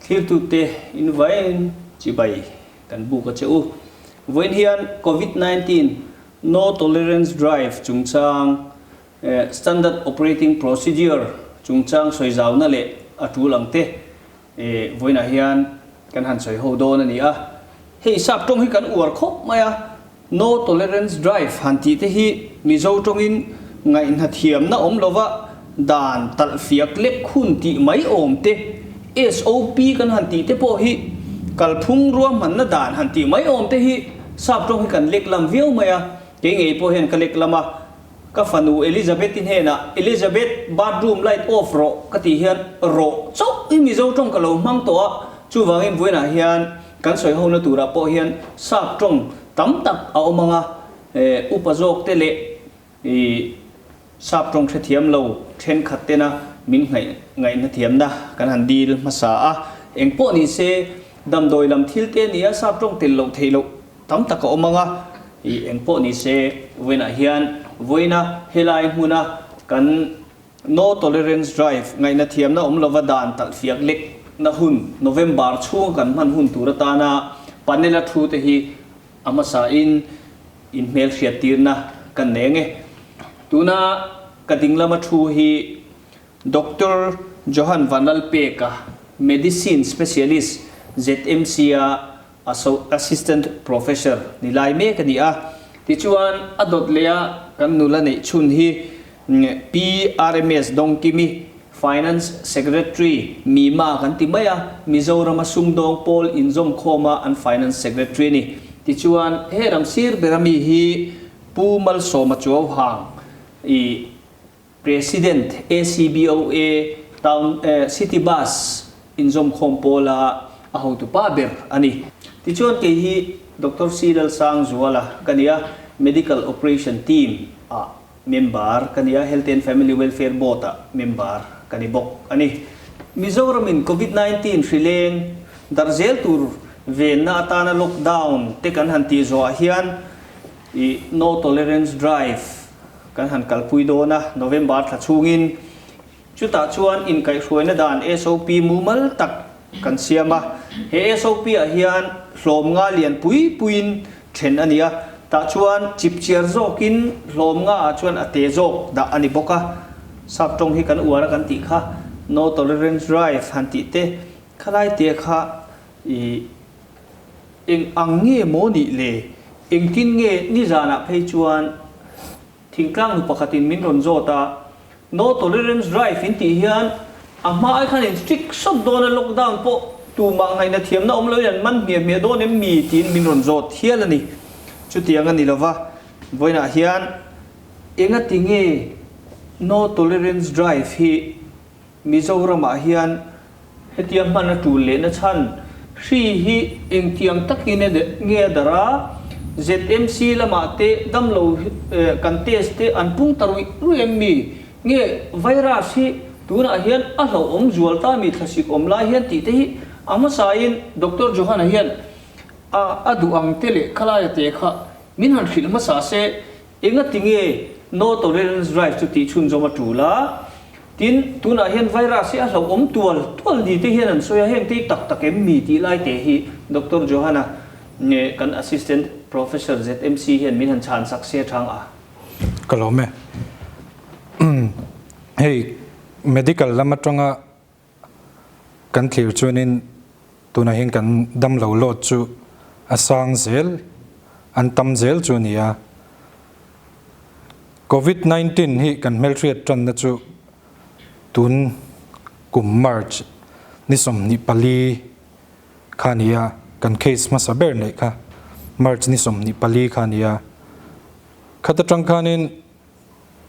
Thirtute in vain chibai kan buk a che u. Vawiin hian Covid 19 No Tolerance Drive chungchang Standard Operating Procedure chungchang sawi zauna leh a tul ang te vawiinah hian kan han sawi ho dawn a ni a. Hei sap tawng hi kan uar khawp mai a, No Tolerance Drive han tih te hi Mizo tawngin ngaihna thiamna awm lova dan talh fiak lek hun tih mai awm te, SOP kan han tih te pawh hi kalphung ruahmanna dan han tih mai awm te hi sap tawng hi kan lek lam viau mai a, kei ngei pawh hian ka lek lam a. Ka fanu Elizabeth-i hnenah, Elizabeth, bathroom light off rawh ka tih hian rawh chauh hi Mizo tawng ka lo hmang tawh a, chuvangin vawiinah hian kan sawi hona turah pawh hian sap tawng tam tak a awm ang a, upa zawk te leh sap tawng hrethiam lo thenkhat tena min ngaih ngaihna thiamna kan han dil hmasa a, engpawh ni se damdawi lam thil te a ni a, sap tawng tel loh theih loh. Tam tak a awm ang a, i eng pawh ni se, vawiinah hian vawiina helai hmuna kan No Tolerance Drive ngaihna thiamna awm lova dan talh fiak lek na hun November chhunga kan hman hun tur atana panel a thu te hi a hmasa in inhmelhriat tirna kan nei ang e. Tuna ka dinglama thu hi Doctor Johan Vanlalpeka, Medicine Specialist, ZMC a Assistant Professor ni lai mek a ni a. Tichuan, a dawt leh a kan nula neih chhun hi Pi RMS Dawngkimi, Finance Secretary, Mima kan ti mai a, Mizorama sumdawng pawl inzawmkhawma an Finance Secretary a ni. Tichuan, he ram sir bera mi hi Pu Malsawma Chuauhang i President, ACBOA, Town City Bus inzawmkhawm pawla a hotu pa ber a ni. Tichuan kei hi Doctor C Lalsangzuala ka ni a, Medical Operation Team ah member ka ni a, Health and Family Welfare Board ah member ka ni bawk a ni. Mizoramin Covid 19 hri leng darh zel tur venna atana lockdown te kan han tih zawhah hian i No Tolerance Drive Kan han kalpui dawn a, November thla chhungin. Chutah chuan inkaihhruaina dan SOP mumal tak kan siam a. He SOP ah hian hlawm nga lian pui puiin then a ni a. Tah chuan chipchiar zawkin hlawm nga ah chuan a te zawk dah a ni bawk a. Sap tawng hi kan uar a kan tih kha, No Tolerance Drive han tih te, khalai te kha i Eng ang nge maw nih le? Engtin nge nizanah phei chuan thingtlang nu pakhatin min rawn zawt a, No tolerance drive in tih hian a hma ai khan in strict sawt dawn a, lockdown pawh tumah ngaihna thiamna awm loin an man hmiah hmiah dawn em mi? tiin min rawn zawt hial a ni. Chutiang a ni lova, vawiinah hian engati nge no tolerance drive hi Mizoramah hian hetia hman a tul lehna chhan hri hi engtiang takin nge a darh a, ZMC lamah te damlo kan test te an pung ta ruih ruih em mi? Nge virus hi tunah hian a hlauhawm zual ta mi thlasik awm lai hian tih te hi a hmasain Doctor Johana hian a a duh ang te leh khalaia te kha min han hrilh hmasa se Engati nge No Tolerance Drive chu tih chhunzawm a tul a? Tin, tunah hian virus hi a hlauhawm tual tual ni te hian an sawi a, heng te hi tak tak em mi tih lai te hi Doctor Johana nge kan Assistant Professor ZMC hian min han chhan sak se thang a. Ka lawm e. Hei medical lam atanga Kan thlir chuanin tunah hian kan damlo load chu a sang zel, an tam zel chu a ni a. Covid 19 hi kan hmelhriat tanna chu tun kum March ni 24 kha a ni a, kan case hmasa ber neih kha March ni 24 kha a ni a. Khat atang khanin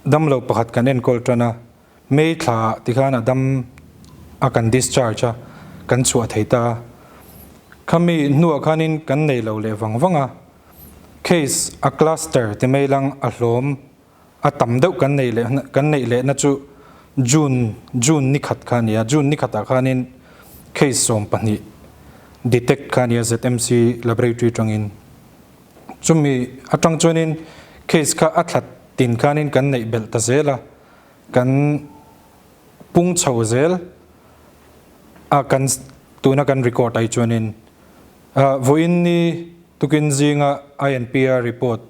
damlo pakhat kan enkawl tan a. May thla tikhan a dam a kan discharge a, kan chhuah thei ta a. Khami hnuah khanin kan nei lo leh vang vang a, case a cluster ti mai lang a hlawm a tam deuh kan nei leh kan neih lehna chu June June ni khat kha a ni a, June ni khatah khanin case 12 detect kha a ni a ZMC laboratory atangin. Chumi atang chuanin case kha a thla tin khanin kan neih belh ta zel a. Kan pung chho zel a, kan Tuna kan record ai chuanin vawiin ni tukin zinga INPR report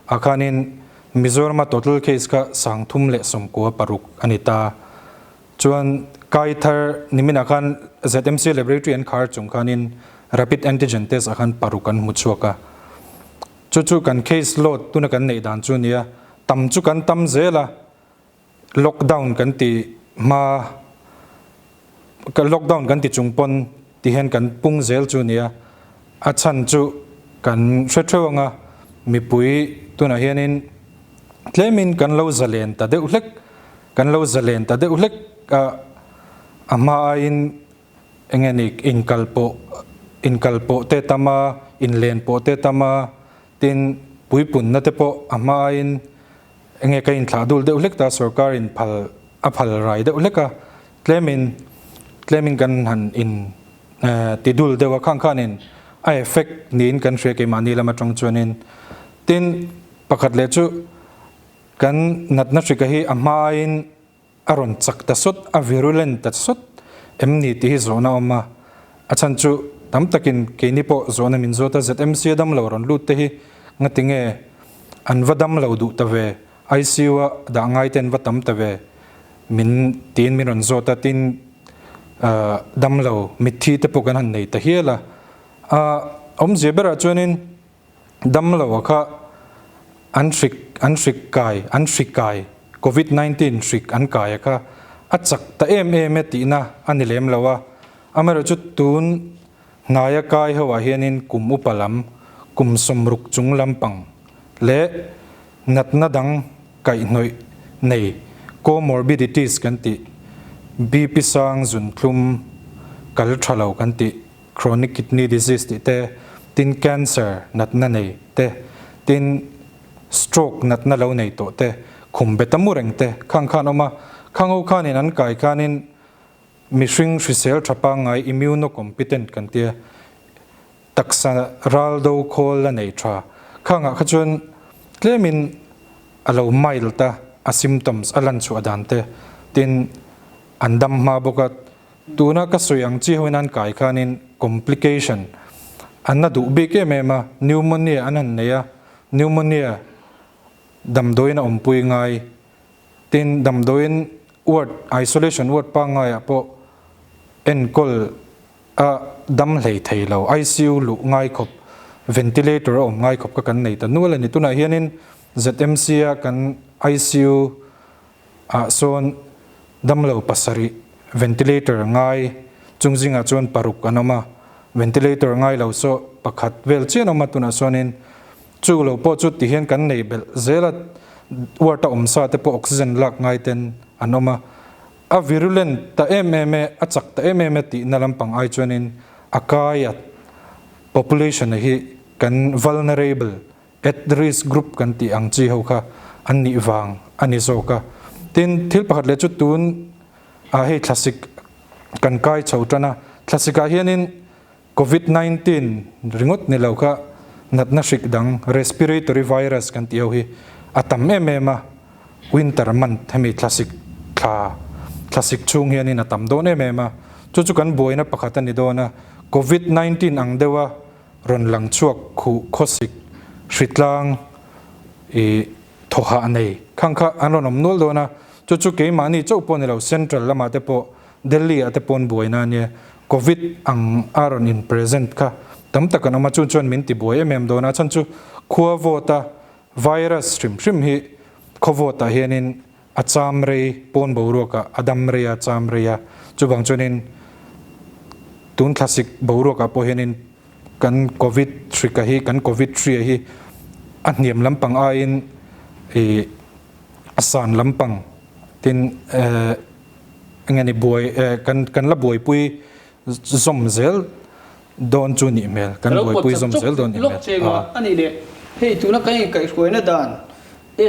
ah khanin Mizorama total case kha 316 a ni ta. Chuan kai thar niminah khan ZMC laboratory an khar chung khanin rapid antigen test ah khan paruk an hmu chhuak a. Chu chu kan case load tuna kan neih dan chu a nia. Tam chu kan tam zel a, lockdown kan ti hma lockdown kan ti chung pawn ti hian kan pung zel chu a nia. A chhan chu kan hre theuh ang a, mipui tunah hianin tlemin kan lo zalen ta deuh hlek, kan lo zalen ta deuh hlek a, a hma aiin eng nge ni inkal pawh inkal pawh te tam a, inlen pawh te tam a, tin puipunna te pawh a hma aiin eng nge ka inthlah dul deuh hlek ta, sorkar in phal a phal rai deuh hlek a, tlemin tlemin kan han in ti dul deuh a, khang khanin a effect niin kan hria keimahni lam atang chuanin tin pakhat leh chu kan natna hrika hi a hma aiin a rawn chak ta sawt, a virulent ta sawt em ni tih hi zawhna a awm a. A chhan chu tam takin keini pawh zawhna min zawt a, ZMC a damlo rawn lut te hi ngati nge an va damlo duh ta ve, ICU a dah ngai te an va tam ta ve min tiin min rawn zawt a, tin damlo mitthi te pawh kan han nei ta hial a. A awmzia berah chuanin Damlo a kha an hrik an hrik kai an hri kai Covid 19 hrik an kai a kha a chak ta em em e tihna a ni lem lo a, amaherawhchu tun hnaia kai ho ah hianin kum upa lam kum 60 chung lampang leh natna dang kaihhnawih nei comorbidities kan tih BP sang zunthlum kal tha lo kan tih chronic kidney disease tih te, tin cancer natna nei te, tin stroke natna lo nei tawh te, khum bet a mu reng te khang khan awm a, khang ho khanin an kai khanin mihring hrisel tha pangngai immunocompetent kan tia, taksa ral do khawl la nei tha khangah kha chuan tlemin a lo mild a, a symptoms a lan chhuah dan te, tin an dam hma bawk a. Tuna ka sawi ang chi hoin an kai khanin complication an la duh bik em em a, pneumonia an han nei a, pneumonia damdawiin a awmpui ngai, tin damdawiin ward, isolation ward pangngaiah pawh enkawl a dam hlei thei lo, ICU luh ngai khawp, ventilator a awm ngai khawp kha kan nei ta nual a ni. Tunah hianin ZMC a kan ICU ah sawn damlo pasarih ventilator ngai chung zingah chuan paruk an awm a, ventilator ngai lo saw pakhat vel chian awm a tunah chuanin chu lo pawh chu ti hian kan nei belh zel a, ward a awm sa te pawh oxygen lak ngai ten an awm a, a virulent ta em em e, a chak ta em em e tihna lampang ai chuanin a kai a population a hi kan vulnerable At risk group kan tih ang chi ho kha an nih vang a ni zawk a. Tin, thil pakhat leh chu tun ah hei thlasik kan kai chho tan a, thlasik ah hianin Covid 19 ringawt ni lo kha natna hrik dang respiratory virus kan tih ho hi a tam em em a, winter month hemi thlasik thla thlasik chhung hianin a tam dawn em em a, chu chu kan buaina pakhat a ni dawn a, Covid 19 ang deuh a rawn lang chhuak khuh khawsik hritlang ih thawhah nei khang kha an rawn awm nual dawn a, chu chu keimahni chauh pawh ni lo central lamah te pawh Delhi ah te pawn buaina a nia, Covid ang a rawn in present kha tam tak an awm a, chu chuan min ti buai em em dawn a, chhan chu khua vawt a virus hrim hrim hi khaw vawt ah hianin a cham rei pawn boruak ah a dam rei a cham rei a, chuvang chuanin tun thlasik boruak ah pawh hianin kan covid hrika hi kan covid hria hi a hniam lampang aiin ih a san lampang tin eh eng nge ni buai eh kan kan la buaipui zawm zel dawn chu nih hmel kan buaipui zawm zel dawn nih hmel a. A nih leh hei tuna kan inkaihhruaina dan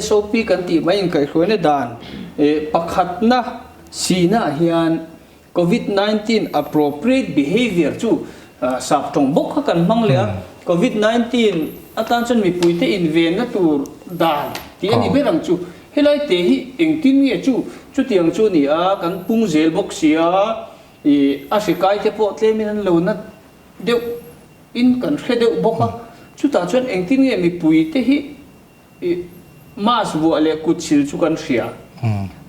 SOP kan tih mai inkaihhruaina dan pakhatna sihnaah hian Covid 19 appropriate behavior chu sap tawng bawk kha kan hmang leh a, Covid 19 atan chuan mipuite invenna tur dan tih a ni ber ang chu. Helai te hi engtin nge chu chutiang chu a ni a, kan pung zel bawk si a. Ih a hri kai te pawh tlemin an lo na deuh in kan hre deuh bawk a, chutah chuan engtin nge mipui te hi ih mask vuah leh kut sil chu kan hria.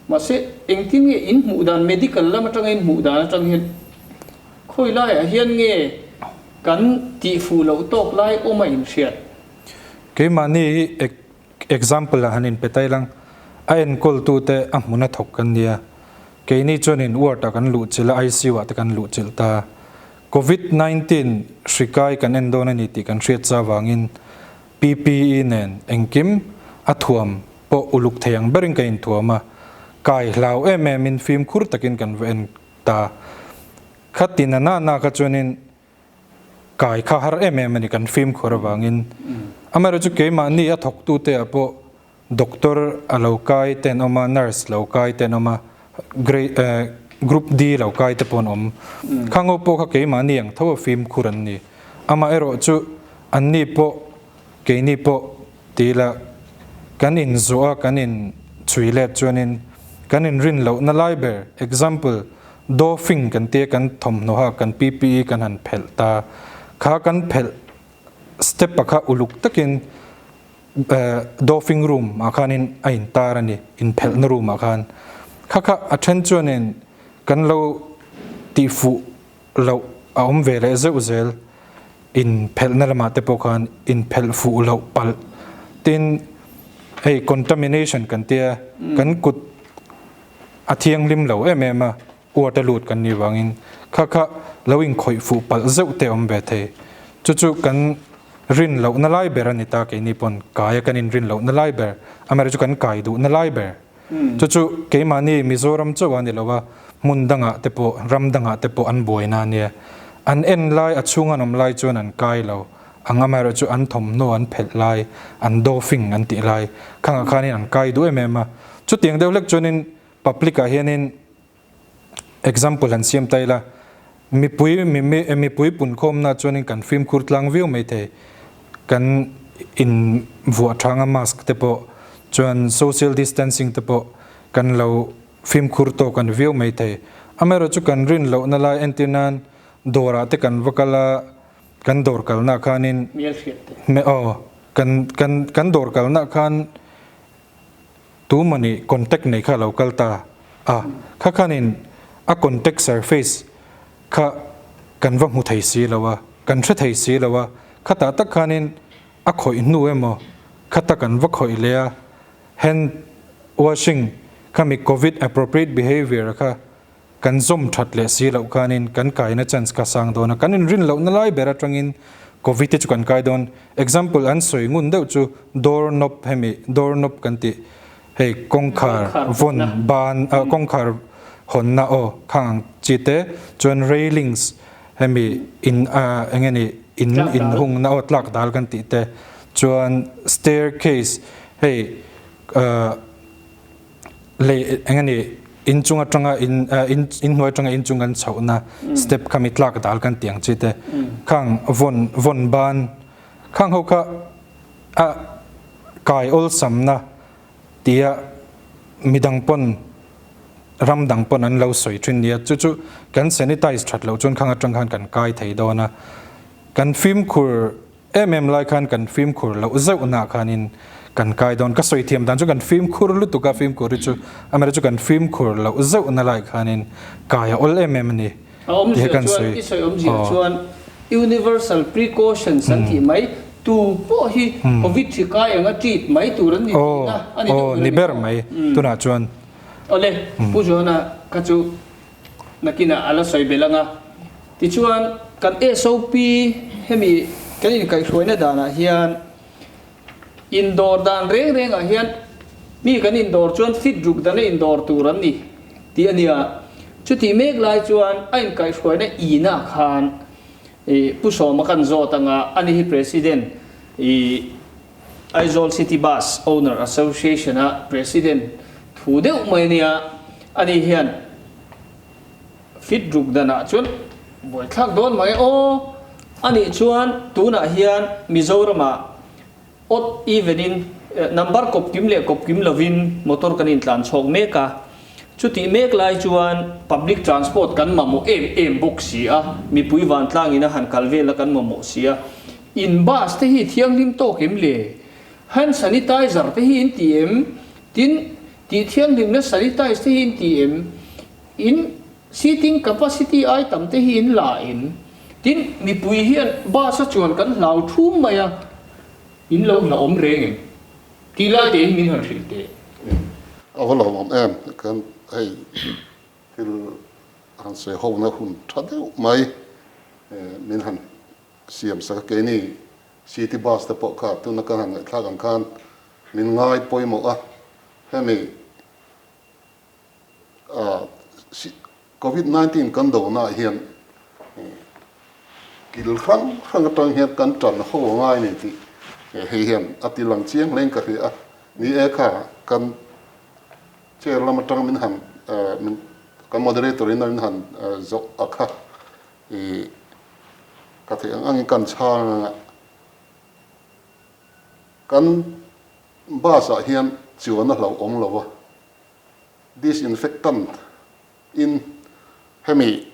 Mahse engtin nge in hmuh dan medical lam atanga in hmuh dan atang hian khawi laiah hian nge kan tih fuh loh tawk lai awm a inhriat? Keimahni hi Example ah han in pe tai lang, a enkawl tu te a hmun a thawk kan nia, keini chuan in ward ah kan luh chilh a, ICU ah te kan luh chilh ta. Covid 19 hri kai kan en dawn a ni tih kan hriat cha vangin PPE nen engkim a thuam pawh uluk thei ang berin kan inthuam a, kai hlau em em in fimkhur takin kan va en ta. Khatin a na na kha chuanin Kai kha har em em a ni kan fimkhur avangin. Amaherawhchu keimahni a thawktute ah pawh doctor a lo kai te an awm a, nurse lo kai te an awm a, group D lo kai te pawh an awm. Khang ho pawh kha keimahni ang tho a fimkhur an ni. Amaherawhchu anni pawh keini pawh Ti ila, kan inzuah a kan in chhui let chuanin kan inrin lohna lai ber, example, doffing kan tia kan thawmhnaw kan PPE kan han phelh ta, kha kan phelh step a kha uluk takin doffing room ah khanin a intar a ni, inphelhna room ah khan. Kha kha a then chuanin kan lo tihfuh loh a awm ve leh zeuh zel. Inphelhna lamah te pawh khan inphelh fuh loh palh tin hei contamination kan tia kan kut a thianghlim lo em em a uat a lut kan nih vangin kha kha lo inkhawih fuh palh zeuh te awm ve thei. Chu chu kan rin lohna lai ber a ni ta keini pawn kai a kan inrin lohna lai ber amaherawhchu chu kan kai duhna lai ber. Chu chu keimahni Mizoram chauh a ni lo a, hmun dangah te pawh, ram dangah te pawh an buaina a nia. An en lai, a chhung an awm lai chuan an kai lo. Ang amaherawh chu an thawmhnaw an phelh lai, an dawfing an tih lai khangah khanin an kai duh em em a. Chutiang deuh hlek chuanin public ah hianin example han siam ta ila, mipui mipui punkhawmna chuanin kan fimkhur tlang viau mai thei, kan in vuah thanga mask te pawh chuan social distancing te pawh kan lo fimkhur tawk a ni viau mai thei. Amaherawhchu chu kan rin lohna lai entir nan dawrah te kan va kal a, kan dawr kalna khanin aw kan kan kan dawr kalna khan Tu mawni contact nei kha a lo kal ta a, kha khanin a contact surface kha kan va hmu thei si lo a, kan hre thei si lo a, khatah tak khanin a khawih hnu emaw khata kan va khawih leh a, hand washing khami covid appropriate behaviour kha kan zawm that leh si loh khanin kan kaina chance kha sang dawn a, kan inrin lohna lai ber atangin Covid te chu kan kai dawn. Example an sawi ngun deuh chu door knob hemi door knob kan tih hei kawngkhar vawn ban kawngkhar hawnna aw khang ang chi te chuan railings hemi in eng nge ni in inhungna aw tlak dal kan tih te chuan staircase hei Lei eng a ni in chung atanga in in in hnuai atanga in chung kan chhohna step kha mi tlak dal kan tih ang chi te khang vawn vawn ban khang ho kha a kai awlsamna tia midang pawn ram dang pawn an lo sawi thin nia chu chu kan sanitize that loh chuan khang atang khan kan kai thei dawn a kan fimkhur Em em lai khan kan fimkhur loh zeuh nah khanin kan kai dawn. Ka sawi thiam dan chu kan fimkhur lutuk a, fimkhur hi chu amaherawh chu kan fimkhur loh zeuh na lai khanin kai a awl em em a ni A awmzia chuan, i sawi awmzia chuan universal precautions an tih mai, tu pawh hi covid hri kai anga treat mai tur an ni tihna a ni deuh ber a ni. Aw, ni ber mai tunah chuan. Awle, Pu Johana kha chu Nakinah a la sawi belh ang a. Tichuan, kan SOP hemi kan inkaihhruaina danah hian indawr dan reng rengah hian mi kan indawr chuan fit ruk dana indawr tur an ni tih a nia. Chutih mek lai chuan a inkaihhruaina inah khan Pu Sawma kan zawt ang a, ani hi President i Aizawl City Bus Owner Association-a President thu deuh mai a nia, ani hian fit ruk danah chuan buaithlak dawn mai aw. Anih chuan tunah hian Mizoramah odd even in number kawp kim leh kawp kim lovin motor kan intlan chhawk mek a. Chutih mek lai chuan public transport kan mamawh em em bawk si a, mipui vantlangin a han kal vel a kan mamawh si a. In bus te hi thianghlim tawk em le? Hand sanitizer te hi in ti em? Tin, tih thianghlimna sanitize te hi in ti em? In seating capacity ai tam te hi in la em? Tin, mipui hian bus a chuan kan hlau thum mai a, in lo hlauhawm reng em? Tih lai te in min han hrilh teh. A va lawmawm em, kan hei thil han sawi hona hun tha deuh mai min han siam sak a, keini city bus te pawh kha tuna kan han ngaihthlak ang khan min ngai pawimawh a, hemi Covid 19 kan donaah hian kil hrang hrang atang hian kan tan ho a ngai ni tih hei hian a ti lang chiang hlein ka hria a. Ni e kha kan chair lam atang min han kan moderator in a min han zawh a kha i ka theih ang angin kan chhang anga kan bus ah hian chuan a hlauhawm lo a. Disinfectant in hemi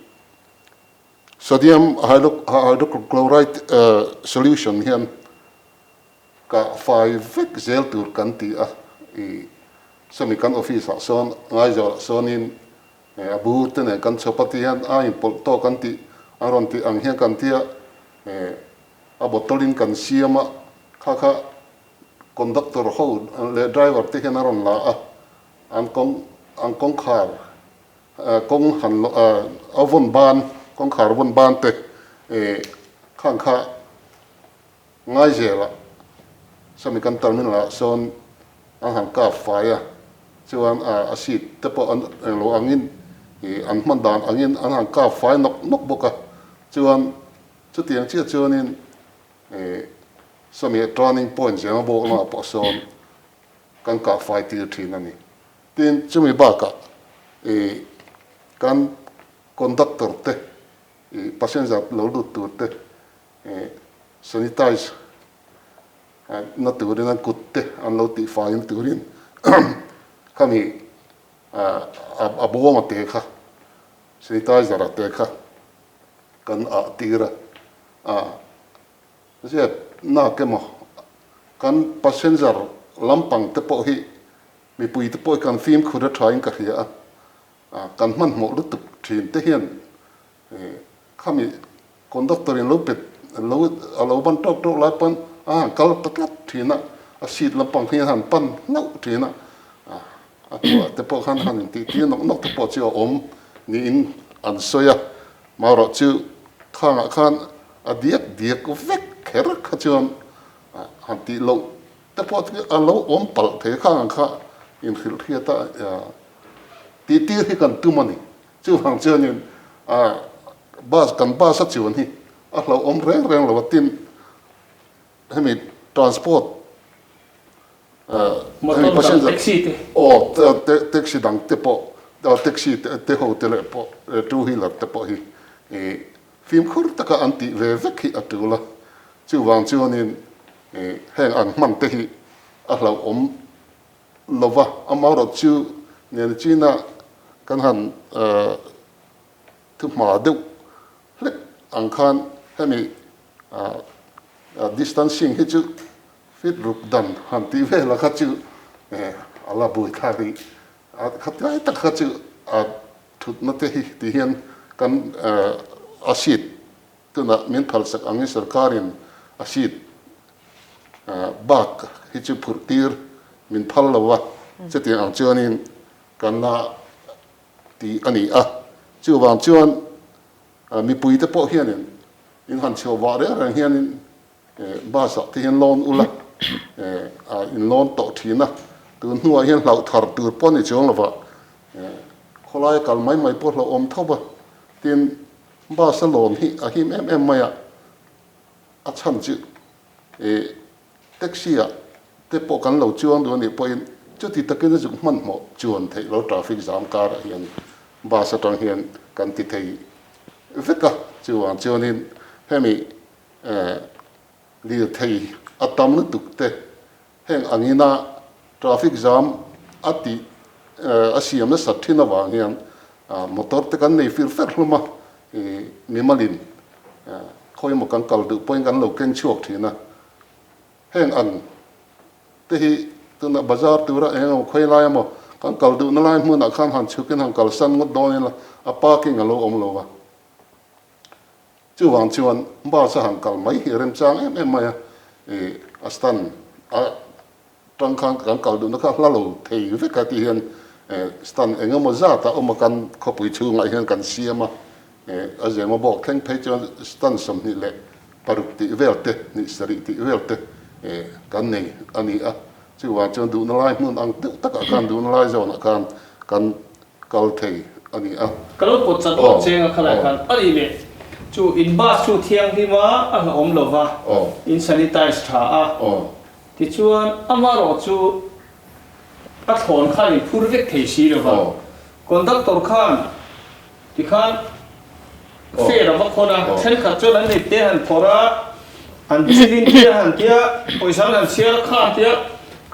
sodium hydrochloride solution hian kah fai vek zel tur kan ti a, i sawmi kan office ah sawn Ngaizawl ah sawnin a bur te nen kan chhawp a ti hian a inpawlh tawk an tih an rawn tih ang hian kan tia a bottle in kan siam a kha kha Conductor ho leh driver te hian a rawn la a, an kawng an kawngkhar kawng han a vawn ban kawngkhar vawn ban te khang kha ngai zel a, sawmi kan terminal ah sawn an han kap fai a, chuan a seat te pawh an englo angin an hman dan angin an han kap fai nawk nawk bawk a, chuan chutiang chiah chuanin Sawmi turning point zema bawk lamah pawh sawn kan kah fai tir thin a ni. Tin, chumi bakah ih kan conductor te ih passenger lo lut tur te ih sanitize na turin an kut te an lo tih faiin turin khami a bawm a te kha sanitizer a te kha kan ah tir a. Zep nak emaw kan passenger lampang te pawh hi mipui te pawh hi kan fimkhur a thain ka hria a, kan hmanhmawh lutuk thin te hian khami conductor in lo pet lo a lo ban tawk tawk lai pawn a han kal ta tlat thin a, a seat lampang hi a han pan hlauh thin a, a hnuah te pawh khan han intih tir nawk nawk te pawh chu a awm niin an sawi a. Marawh chu khangah khan a diak diak vek kher kha chuan han tih loh te pawh chu a lo awm palh thei khang ang kha inhrilh hriat a tih tir hi kan tum a ni. Chuvang chuanin bus kan bus a chuan hi a hlauhawm reng reng lo a tin hemi transport hemi passenger taxi te aw taxi dang te pawh taxi te ho te leh pawh two wheeler te pawh hi fimkhur taka an tih ve vek hi a tul a chuvang chuanin heng an hman te hi a hlauhawm lova amaherawh chu nen china kan han Thuhma deuh hlek ang khan hemi distancing hi chu fit ruk dan han tih vel a kha chu a la bui thlak i khatlai tak kha chu a thutna te hi ti hian kan a seat tunah min phalsak angin sorkarin a seat bak hi chu phurh tir min phal lo a chutiang ang chuanin kan la tih a ni a. Chuvang chuan mipuite pawh hianin in han chhuah vah reng reng hianin bus ah te hian lawn ula in lawn tawh thin a, tun hnuah hian hlauh thar tur pawh a ni chuang lova khawlaia kal mai mai pawh hlauhawm tho va, tin bus a lawn hi a him em em mai a, a chhan chu Taxi ah te pawh kan lo chuang duh a nih pawhin chuti takin a zuk hmanhmawh chuan theih lo traffic jam karah hian bus atang hian kan ti thei vek a, chuvang chuanin hemi lirthei a tam lutuk te heng angina traffic jam a tih. a siam nasat thin avang hian motor te kan nei fir fer hlawm a, mimalin khawi emaw kan kal duh pawhin kan lo keng chhuak thin a. Heng ang te hi tunah bazar tura eng emaw khawi lai emaw kan kal duhna lai hmunah khan han chhukin han kalsan ngawt dawn ila a parking a lo awm lo va. Chuvang chuan bus a han kal mai hi remchang em em mai a, ih a stand a tang khan kan kal duhna kha hla lo thei vek a ti hian stand eng emaw zat a awm a kan khawpui chhungah hian kan siam a, a zema bawk thleng phei chuan stand 26 tih vel te hnih sarih tih vel te kan nei a ni a, chuvang chuan duhna lai hmun ang deuh takah khan duhna lai zawnah khan kan kal thei a ni a. Ka lo pawt chat lawk cheng a khalai khan a nih leh chu in bus chu thianghlim a a hlauhawm lo va, in sanitize tha a, tichuan amaherawh chu a thlawn khan in phur vek thei si lo va, conductor khan tikhan fare a va khawn a, thenkhat chuan an ipte han phawrh a, an chilin te a han tia, pawisa an han chhiar a kha an tia,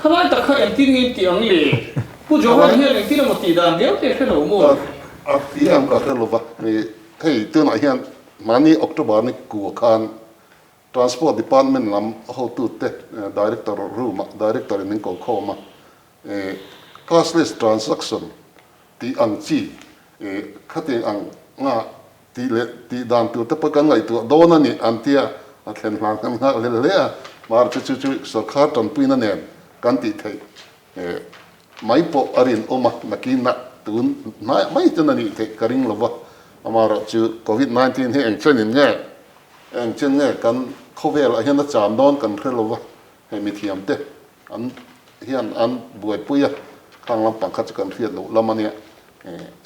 khalai tak kha engtin nge in tih ang le? Pu Johan hian engtin emaw tih dan viau te hre lo maw? A ti ang ka hre lo va, hei tunah hian mahni October ni kua khan Transport Department lam hotute Director room ah Director in min ko khawm a, cashless transaction tih ang chi khatiang ang nga tih leh tih dan tur te pawh kan ngaihtuah dawn a ni an tia a thlen hlan kan nghak hlel hle a, mahse chu chu sorkar tanpuina nen kan tih theih Mai pawh a rinawm a, nakinah tun hnaiah mai chuan a nih theih ka ring lo va, amaherawh chu Covid 19 hi eng chenin nge, eng chen nge kan khawvelah hian a cham dawn kan hre lo va, hei mithiam te an hian an buaipui a, khang lampang kha chu kan hriat loh lam a nia,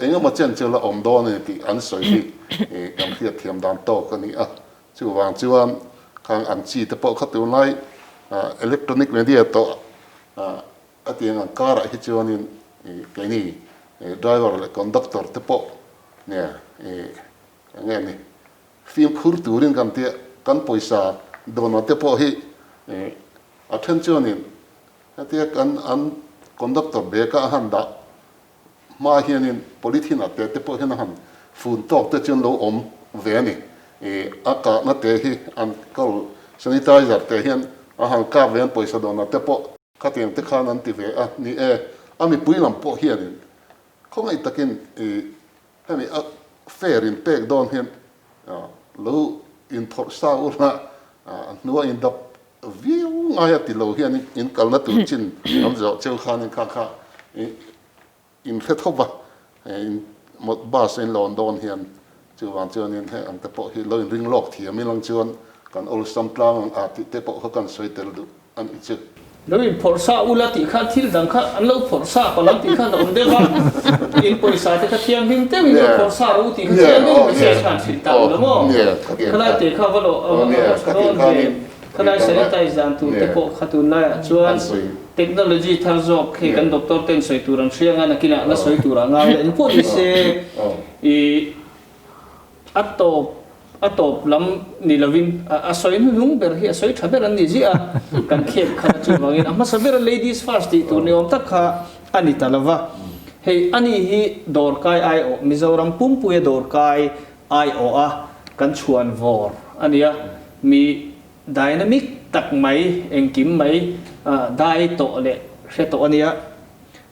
eng emaw chen chu la awm dawn a ni tih an sawi hi kan hriatthiam dan tawk a ni a, chuvang chuan khang ang chi te pawh kha tunlai electronic media tawh A tiang ang karah hi chuanin keini driver leh conductor te pawh nia eng nge ni fimkhur turin kan tia kan pawisa dawnah te pawh hi a then chuanin hetia kan an conductor bag a a han dah hma hianin polythene ah te te pawh hian a han fun tawk te chuan lo awm ve a ni a kahna te hi an kal sanitizer te hian a han kap ve an pawisa dawnah te pawh Khatiang te khan an ti ve a, ni e, a mipui lam pawh hianin khawngaih takin i hemi a fare in pek dawn hian lo inphawrh sa ula a hnua in dap viau ngai a ti lo hian in kalna tur chin an zawh cheu khanin kha kha i In hre tho va, in bus a in lawn dawn hian chuvang chuanin heng ang te pawh hi lo in ring lawk thiam ilang chuan kan awlsam tlang ang a tih te pawh kha kan sawi tel duh a nih chu. Lo in phawrh sa ula tih khan thil dang kha an lo phawrh sa palh ang tih khan a awm deuh a, in pawisa te kha thianghlim deuhin lo phawrh sa rawh u tih kha chiang deuhin message khan hrilh ta ula maw? Khalai te kha va lo va tha dawn ve. Khalai sanitize dan tur te pawh kha tunlaiah chuan technology thar zawk hei kan doctor ten sawi tur an hria anga nakinah la sawi tur a ngai la engpawh ni se ih a tawp a tawp lam ni lovin a sawi hnuhnung ber hi a sawi tha ber an ni ziah a kan khep khat a chuvangin a hmasa bera ladies first tih tur ni awm tak kha a ni ta lova hei ani hi dawrkai aiawh Mizoram pumpuia dawrkai aiawh a kan chhuan vawr a nia, mi dynamic tak mai engkim mai dai tawh leh hre tawh a nia.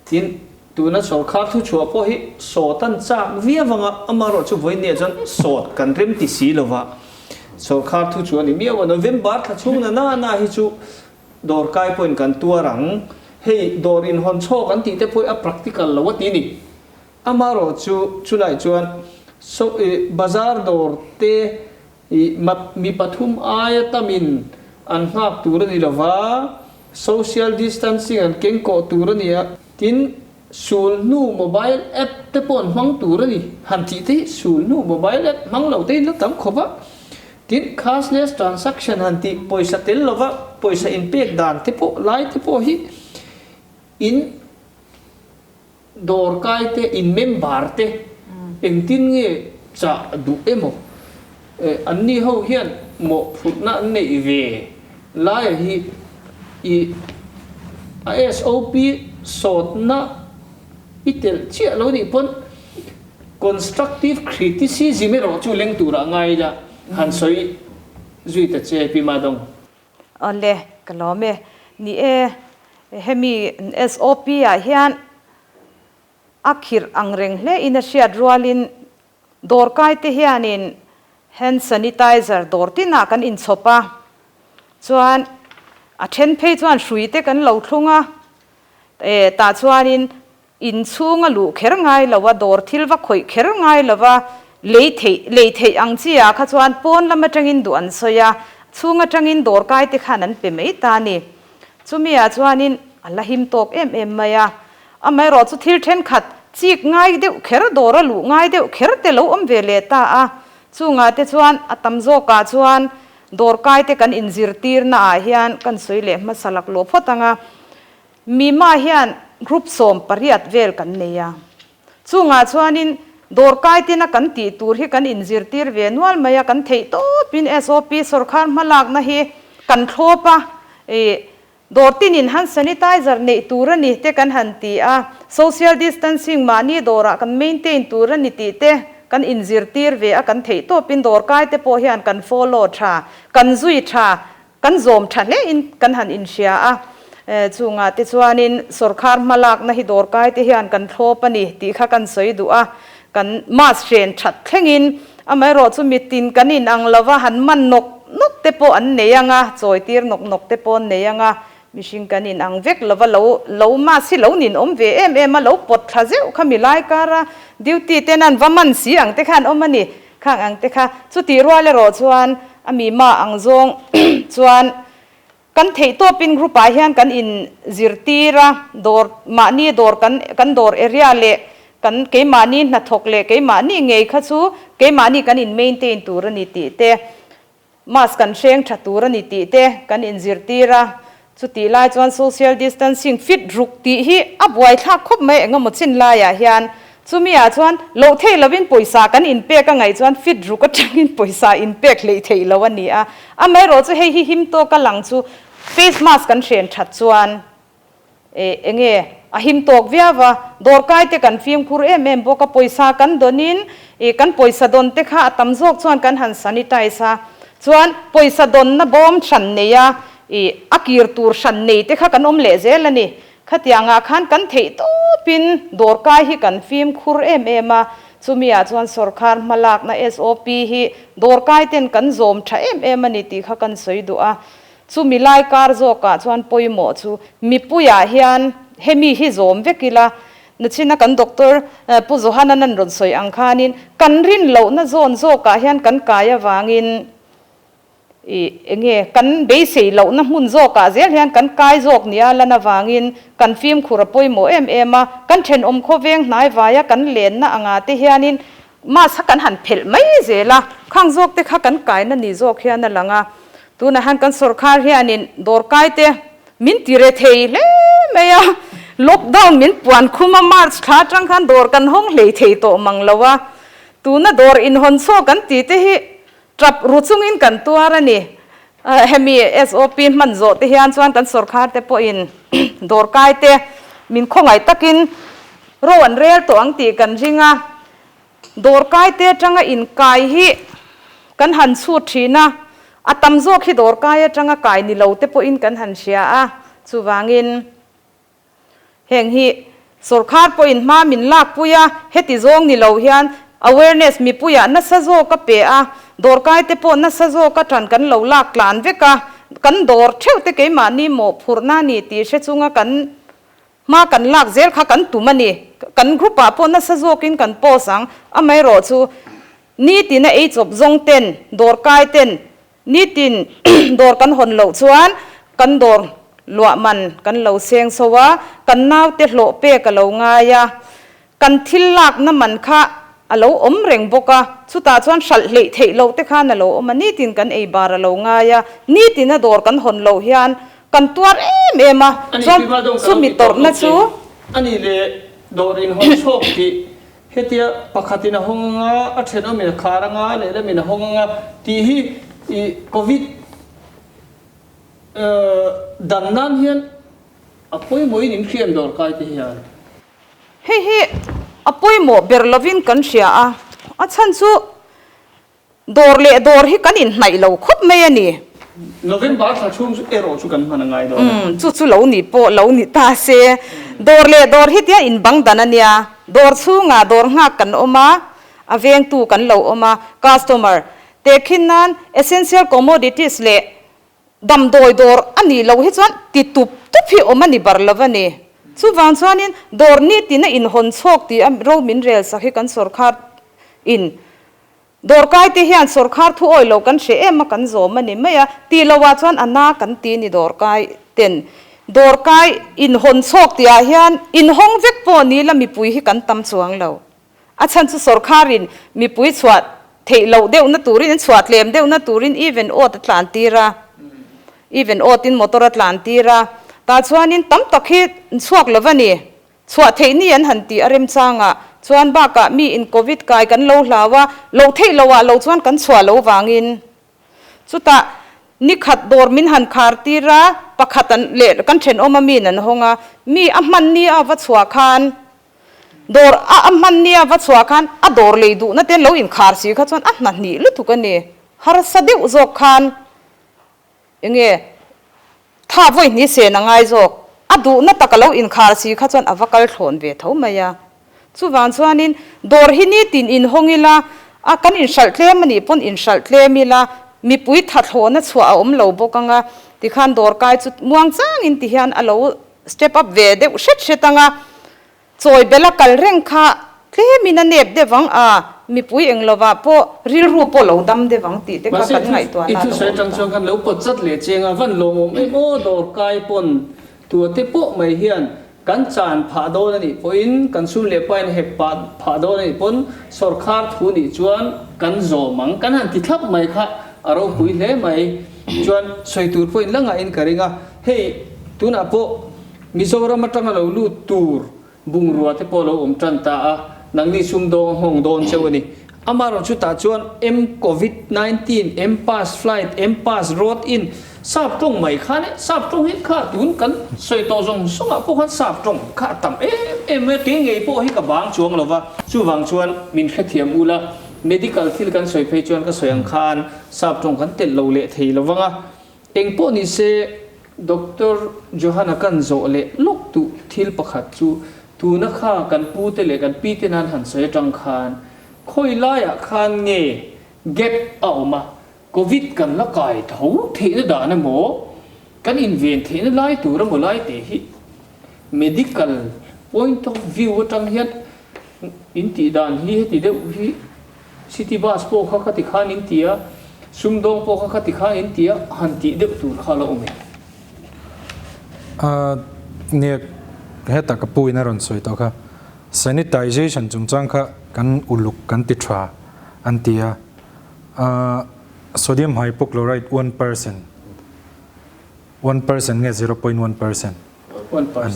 Tin, tuna sawrkhar thu chhuah pawh hi sawt an chak viau anga amaherawh chu vawinia chuan sawt kan rem ti si lova sawrkhar thu chhuah a ni miau a, November thla chhung na na na hi chu dawr kai pawhin kan tuar ang, hei dawr inhawn chhawk an tih te pawh hi a practical lo a ti ni. Amaherawh chu chulai chuan so i bazar dawr te i mi pathum aia tamin an nghak tur a ni lova, social distancing an keng kawh tur a ni a, tin sulhnu mobile app te pawh an hmang tur a ni. Han tih te hi sulhnu mobile app hmang lo te in la tam khawp a, tin cashless transaction han tih pawisa tel lova pawisa inpek dan te pawh lai te pawh hi in Dawrkai te, in member te engtin nge chah duh emaw? Anni ho hian mawhphurhna an neih ve laia hi i a SOP sawtna I telh chiah lo nih pawn constructive criticism erawh chu leng turah ngai ila han sawi zui ta che Pi Madong. Awle, ka lawm e. Ni e, hemi SOP ah hian a khirh ang reng hle in a hriat rualin dawrkai te hianin hand sanitizer dawr tinah kan inchhawp a, chuan a then phei chuan hrui te kan lo thlung a, E, tah chuanin inchhunga luh kher ngai lo a, dawr thil va khawih kher ngai lo a, lei theih, lei theih ang chi ah kha chuan pawn lam atangin duh an sawi a, chhung atangin dawr kai te khan an pe mai ta a ni. Chumi ah chuanin a la him tawk em em mai a. Amaherawh chu thil thenkhat chik ngai deuh kher, dawr a luh ngai deuh kher te lo awm ve leh ta a. Chungah te chuan a tam zawkah chuan Dawr kai te kan inzirtirna ah hian kan sawi leh hmasa lak luah phawt ang a, Mima hian group 18 vel kan nei a. Chungah chuanin dawr kai tina kan tih tur hi kan inzirtir ve nual mai a, kan theih tawpin SOP sawrkhar hmalakna hi kan thlawp a, ih dawr tinin hand sanitizer neih tur a ni te kan han ti a, social distancing mahni dawrah kan maintain tur a ni tih te kan inzirtir ve a, kan theih tawpin dawr kai te pawh hian kan follow tha, kan zui tha. Kan zawm tha hle in kan han inhria a, chungah te chuanin sawrkhar hmalakna hi dawrkai te hian kan thlawp a ni tih kha kan sawi duh a, kan mask hren that thlengin amaherawh chu mitin kan inang lova han man nawk nawk te pawh an nei ang a, chawitir nawk nawk te pawh an nei ang a, mihring kan inang vek lova lo lo mask hi lo ninawm ve em em a, lo pawt thla zeuh kha milai kara duty ten an va man si ang te khan awm a ni. Khang ang te kha chutih rual erawh chuan a mi mah ang zawng chuan kan theih tawpin group ah hian kan in zirtir a, dawr mahni dawr kan kan dawr area leh kan keimahni hnathawk leh keimahni ngei kha chu keimahni kan in maintain tur a ni tih te Mask kan hreng tha tur a ni tih te kan inzirtir a, chutih lai chuan social distancing fit ruk tih hi a buaithlak khawp mai eng emaw chin laiah hian chumi ah chuan loh theih lovin pawisa kan inpek a ngaih chuan fit ruk atangin pawisa inpek hleih theih lo a ni a, amaherawh chu hei hi him tawka lang chu face mask kan hren that chuan Eh, enge a him tawk viau a, dawrkai te kan fimkhur em em bawk a, pawisa kan dawnin eh kan pawisa dawn te kha a tam zawk chuan kan han sanitize a, chuan pawisa dawnna bawm hran nei a, eh a kir tur hran nei te kha kan awm leh zel a ni. Khatiangah khan kan theih tawpin dawrkai hi kan fimkhur em em a, chumi ah chuan sawrkhar hmalakna SOP hi dawrkai ten kan zawm tha em em a ni tih kha kan sawi duh a. Chumi lai kar zawkah chuan pawimawh chu mipuiah hian hemi hi zawm vek ila, nachina kan Doctor Pu Johanan an rawn sawi ang khanin kan rin lohna zawn zawkah hian kan kai avangin ih enge kan beisei lohna hmun zawkah zel hian kan kai zawk nia lan avangin kan fimkhur a pawimawh em em a, kan thenawm khawveng hnai vaia kan lenna angah te hianin mask kha kan han phelh mai zel a, khang zawk te kha kan kaina ni zawk hian a lang a. Tunah hian kan sawrkhar hianin dawrkai te min ti re thei hle mai a, lockdown min puan khum a, March thla atang khan dawr kan hawng hlei thei tawh mang lo a, tuna dawr inhawn chhuak kan tih te hi tap ru chungin kan tuar a ni. Hemi SOP hman zawh te hian chuan kan sawrkhar te pawhin dawrkai te min khawngaih takin ro an rel tawh ang tih kan ring a. Dawrkai te atanga inkai hi kan han chhut thin a, a tam zawk hi dawrkai atanga kai ni lo te pawhin kan han hria a, chuvangin heng hi sawrkhar pawhin hma min lakpui a, heti zawng ni lo hian awareness mipuiah nasa zawk a pe a, dawrkai te pawh nasa zawk a tan kan lo lak tlan vek a, kan dawr theuh te keimahni mawhphurhna a ni tih hre chunga kan Hma kan lak zel kha kan tum a ni. Kan group ah pawh nasa zawkin kan post ang. Amaherawh chu nitin a ei chawp zawng ten, dawr kai ten, nitin dawr kan hawn loh chuan kan dawr luah man kan lo seng so a, kan naute hlawh pek a lo ngai a, kan thil lakna man kha a lo awm reng bawk a, chutah chuan hralh hleih theih loh te khan a lo awm a, nitin kan ei bar a lo ngai a, nitin a dawr kan hawn loh hian Kan tuar em em a, chuan chumi tawrhna chu. Ani leh dawr inhawn chhuak tih hetia pakhatin a hawng anga, a thenawmin a khar anga, lehlamin a hawng anga tih hi i Covid dan nan hian a pawimawhin in hriam dawr kai te hian. Hei hi a pawimawh ber lovin kan hria a, a chhan chu dawr leh dawr hi kan inhnaih lo khawp mai a ni. November thla chhung chu erawh chu kan hman a ngai dawn a. Umm, chu chu lo ni pawh lo ni ta se. Dawr leh dawr hi tia inbang dan a nia. Dawr chhungah dawr nghak kan awm a, a vengtu kan lo awm a, customer tehkhin nan essential commodities leh Damdawi dawr a nih loh hi chuan ti tup tup hi awm a ni bar lo a ni. Chuvang chuanin dawr nitin a inhawn chhawk tih a ro min rel sak hi kan sawrkhar in dawrkai te hian sawrkhar thu awi lo kan hre em a kan zawm a ni mai a, tih loh ah chuan a na kan ti ni dawrkai ten dawrkai inhawn chhawk tih ah hian inhawng vek pawh ni la mipui hi kan tam chuang lo. A chhan chu sawrkharin mipui chhuah theih loh deuhna turin, an chhuah tlem deuhna turin even odd a tlan tir a, even odd in motor a tlan tir a, tah chuanin tam tak hi an chhuak lo va ni. Chhuah theih ni an han tih a remchangah chuan bakah mi in covid kai kan lo hlau a, loh theih loh ah lo chuan kan chhuah lo vangin chutah ni khat dawr min han khar tir a, pakhat an leh kan thenawm a min an hawng a, mi a hman ni a va chhuah khan Dawr a a hman nia va chhuah khan a dawr lei duhna te lo inkhar si kha chuan a hna hnih lutuk a ni. Harsa deuh zawk khan enge tha vawi hnih sen a ngai zawk. A duhna tak a lo inkhar si kha chuan a va kal thlawn ve tho mai a. Chuvang chuanin dawr hi nitin inhawng ila a kan inhralh tlem a nih pawn inhralh tlem ila mipui tha thlawhna chhuah a awm lo bawk ang a. Tikhan dawr kai chu muang changin tihian a lo Step up ve deuh hret hret anga chawi bel a kal reng kha tlemin a nep deuh ang a, mipui eng lovah pawh rilru pawh lo dam deuh ang tih te kha Mahse kan ngaihtuahna i a lo thusawi awm atang ta. chuan khan lo pawt zat leh cheng a, van lawmawm em aw dawr kai pawn tua te pawh mai hian kan chan phah dawn a nih pawhin kan sum leh pain hek pah phah dawn a nih pawn sawrkhar thu nih chuan kan zawm ang kan han ti thlap mai kha a ropui hle mai chuan sawi tur pawhin la ngahin ka ring a. Hei, tunah pawh Mizoram atanga lo lut tur bungrua te pawh lo awm tan ta a, nangni sumdawng a nghawng dawn cheu a ni. Amaherawh chutah chuan M Covid 19, M Pass Flight, M Pass Road In, sap tawng mai khan e, sap tawng hi kha tun kan sawi tawh zawng zawngah pawh khan sap tawng kha a tam em em mai a, kei ngei pawh hi ka bang chuang lo va, chuvang chuan min hrethiam ula, medical thil kan sawi phei chuan ka sawi ang khan sap tawng kan telh lo leh thei lo vang a. Eng pawh ni se, Doctor Johan-a kan zawh leh lawk duh thil pakhat chu tuna kha kan pute leh kan pite nan han sawi atang khan khawi laiah khan nge gap a awm a, Covid kan la kai tho theihna dan emaw, kan inven theihna lai tur emaw lai tih hi medical point of view atang hian in tih dan hi heti deuh hi City bus pawh kha khati khan in ti a, sumdawng pawh kha khati khan in ti a, han tih deuh tur kha a la awm em? A nia, hetah ka pu in a rawn sawi tawh kha, sanitization chungchang kha kan uluk kan ti tha an ti a, sodium hypochlorite 1%, 1% nge 0.1% an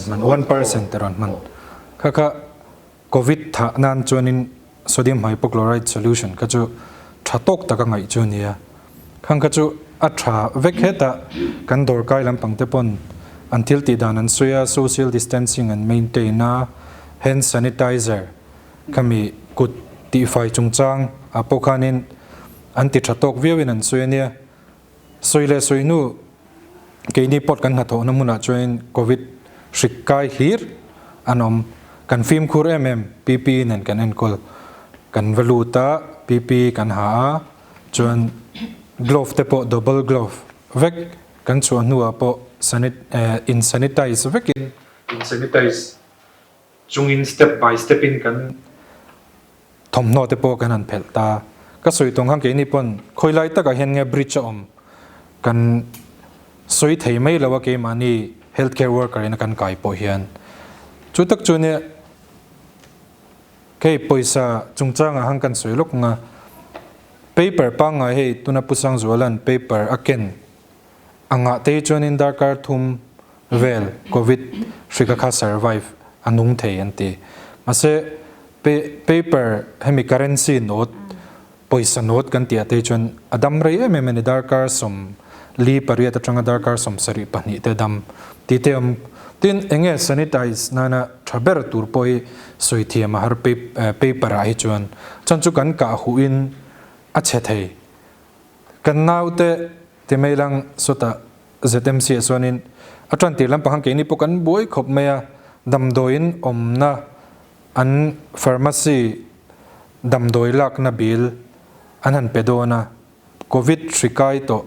hman, 1% te rawn hman kha kha Covid thah nan chuanin sodium hypochlorite solution kha chu tha tawk taka ngaih chu a ni a. Khang kha chu a tha vek hetah kan dawrkai lampang te pawn an thil tih dan an sawi a, social distancing an maintain a, hand sanitizer khami kut tihfai chungchang ah pawh khanin an ti tha tawk viauin an sawi a nia. Sawi leh sawi hnu keini pawt kan hnathawhna hmunah chuanin Covid hrik kai hlir an awm. Kan fimkhur em em PPE nen kan enkawl. Kan va lut a, PPE kan ha a, chuan glove te pawh double glove vek kan chhuah hnuah pawh in sanitize vekin in sanitize chungin step by step in kan Thawmhnaw te pawh kan han phelh ta. Ka sawi tawng khan keini pawn khawi lai takah hian nge bridge a awm kan sawi thei mai lo a keimahni health care worker in a kan kai pawh hian. Chu tak chu nia hei pawisa chungchangah han kan sawi lawk ang a, paper pangngai hei tuna Pu Sangzuala'n paper a ken angah te hi chuanin darkar thum vel covid hri kha kha survive a nung thei an ti. Mahse paper hemi currency note pawisa note kan tih ah te hi chuan a dam rei em em a ni darkar 48 atanga darkar 72 te dam tih te awm. Tin, enge sanitize nana tha ber tur pawh hi sawi thiam a har paper ah hi chuan. Chuan chu kan kah huh in a chhe thei. Kan naute ti mai lang sawtah ZMC ah chuanin a tan tir lampang khan keini pawh kan buai khawp mai a, damdawiin awmna an pharmacy damdawi lakna bill an han pe dawn a, Covid hri kai tawh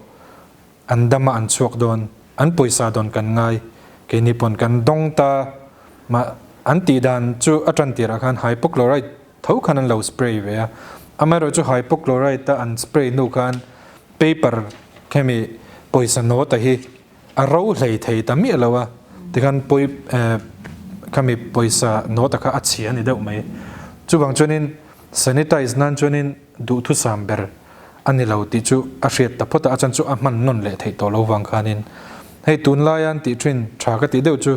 an dam a an chhuak dawn, an pawisa dawn kan ngai, keini pawn kan dawng ta mah an tih dan chu a tan tirah khan hypochlorite tho khan an lo spray ve a, amaherawh chu hypochlorite a an spray hnu khan paper khemi pawisa note a hi a ro hlei thei ta miah lo a, tikhan pawi khami pawisa note a kha a chhia a ni deuh mai, chuvang chuanin sanitize nan chuanin duhthusam ber a ni lo tih chu a hriat ta phawt a, a chan chu a hman nawn leh theih tawh lo vang khanin hei tunlaia an tih thin tha ka tih deuh chu